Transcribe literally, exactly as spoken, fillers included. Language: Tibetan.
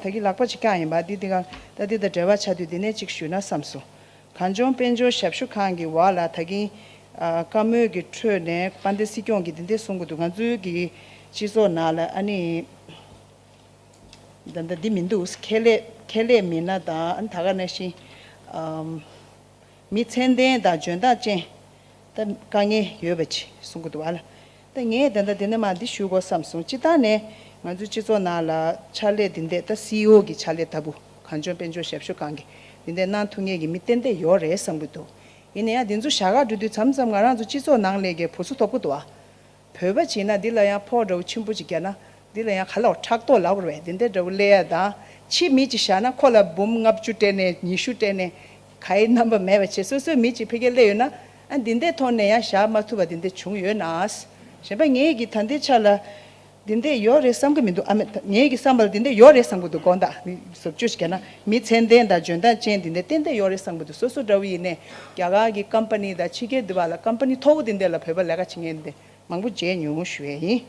ད་གིན་ལག་པ་ཅིག་བཀྱགས་ཡིན་པ། འདི་འདི་ག་ད་འདི་དང་འབྲེལ་བ་ཆགས་དུས་འདི་ནས་ཅིག་ཞུས་ན་བསམ་སོང་། གངས་ལྗོངས་དཔལ་འབྱོར་ཞབས་ཞུ་ཁང་གི་འོག་ལ་ད་གིན་ཨ་བཀའ་མོལ་གྱི་ཁྲོད་ནས་དཔལ་ལྡན་སྲིད་སྐྱོང་གིས་འདི་འདྲས་གསུང་གི་འདུག་ང་ཚོའི་གི་སྤྱི་ཚོགས་ནང་ལ་ཨ་ནི་ད་ལྟ་འདི་མི་འདུག་ཁེ་ལས་ཁེ་ལས་མི་སྣ་དང་ཨ་ནི་ད་ག་ནང་བཞིན་ཨམ། མི་ཚད་ལྡན་དང་འཇོན་ཐང་ཅན། ད་དཀའ་ངལ་ཡོད་པ་ཅིག་གསུང་གི་འདུག་བ་ལ། ད་ངས་ད་ལྟ་དེ་ནས་མར་འདི་ཞུ་དགོས་བསམ་སོང་། སྤྱིར་བཏང་ནས་ང་ཚོའི་སྤྱི་ཚོགས་ནང་ལ་ཕྱག་ལས་འདི་འདྲས། ད་སི་ཨི་ཨོ་གི་ཕྱག་ལས་ལྟ་བུ། གངས་ལྗོངས་དཔལ་འབྱོར་ཞབས་ཞུ་ཁང་གི་འདི་འདྲས་གནང་ཐུབ་མཁན་གྱི་མི་ཏན་ཏན་ཡོད་རེད་བསམ་གྱི་འདུག་ཡིན་ན་ཡང་འདི་ཚོ་བཞག་ག་འགྲོ་དུས་མཚམས་མཚམས་ང་རང་ཚོ་སྤྱི་ཚོགས་ནང་ལས་ཀའི་བུ་སུ་དོག་པོ་འདུག་ཨ། བོད་པ་བྱས་ན་འདི་ལ་ཡང་ཕོགས་འདྲ་བོ་ཆེན་པོ་ཅིག་བརྒྱབ་ན། འདི་ལ་ཡང་ག་ལ་བ་ཕྲག་དོག་ལབ་དགོས་རེད། འདི་འདྲའི་འདྲ་བོ་སླེབས་ཡ་དང་། ཕྱི་མི་ཅིག་བཞག་ན་ཁོ་ལ་འབུམ་ལྔ་བཅུ་སྤྲད་ནས་ཉི་ཤུ་སྤྲད་ནས་ག་ཡི་རྣམ་པ་མེད་པ་བྱས། སོ་སོའི་མི་ཅིག་ཕ་གིར་སླེབས་ཡོད་ན་ཨ་འདི་འདྲའི་ཐོག་ནས་ཡང་བཞག་མ་ཐུབ་པ་འདི་འདྲ་བྱུང་ཡོད་ན། གཞན་པ་ངས་ཀྱི་ད་ལྟའི་ཆ་ལ་འདི་འདྲ་ཡོད་རེད་བསམ་གི་མི་འདུག་ཨ་མེད། ངས་ཀྱི་བསམ་པ་ལ་འདི་འདྲ་ཡོད་རེད་བསམ་གི་འདུག་དགོངས་དག་ཟབ་ཆོས་ཤིག་བརྒྱབ་ན་མི་ཚད་ལྡན་དང་འཇོན་ཐང་ཅན་འདི་འདྲ་ཏན་ཏན་ཡོད་རེད་བསམ་གི་འདུག་སོ་སོ་འདྲ་བོ་ཡིན་ནའི་རྒྱ་གར་གྱི་ཀམ་པ་ནི་དང་ཕྱི་རྒྱལ་འདི་བ་ལ་ཀམ་པ་ནི་མཐོ་བོ་འདི་འདྲ་ལ་བོད་པ་ལས་ཀ་བྱེད་མཁན་འདི་མང་པོ་མཇལ་མྱོང་ཞུ་ཡས་ཡིན།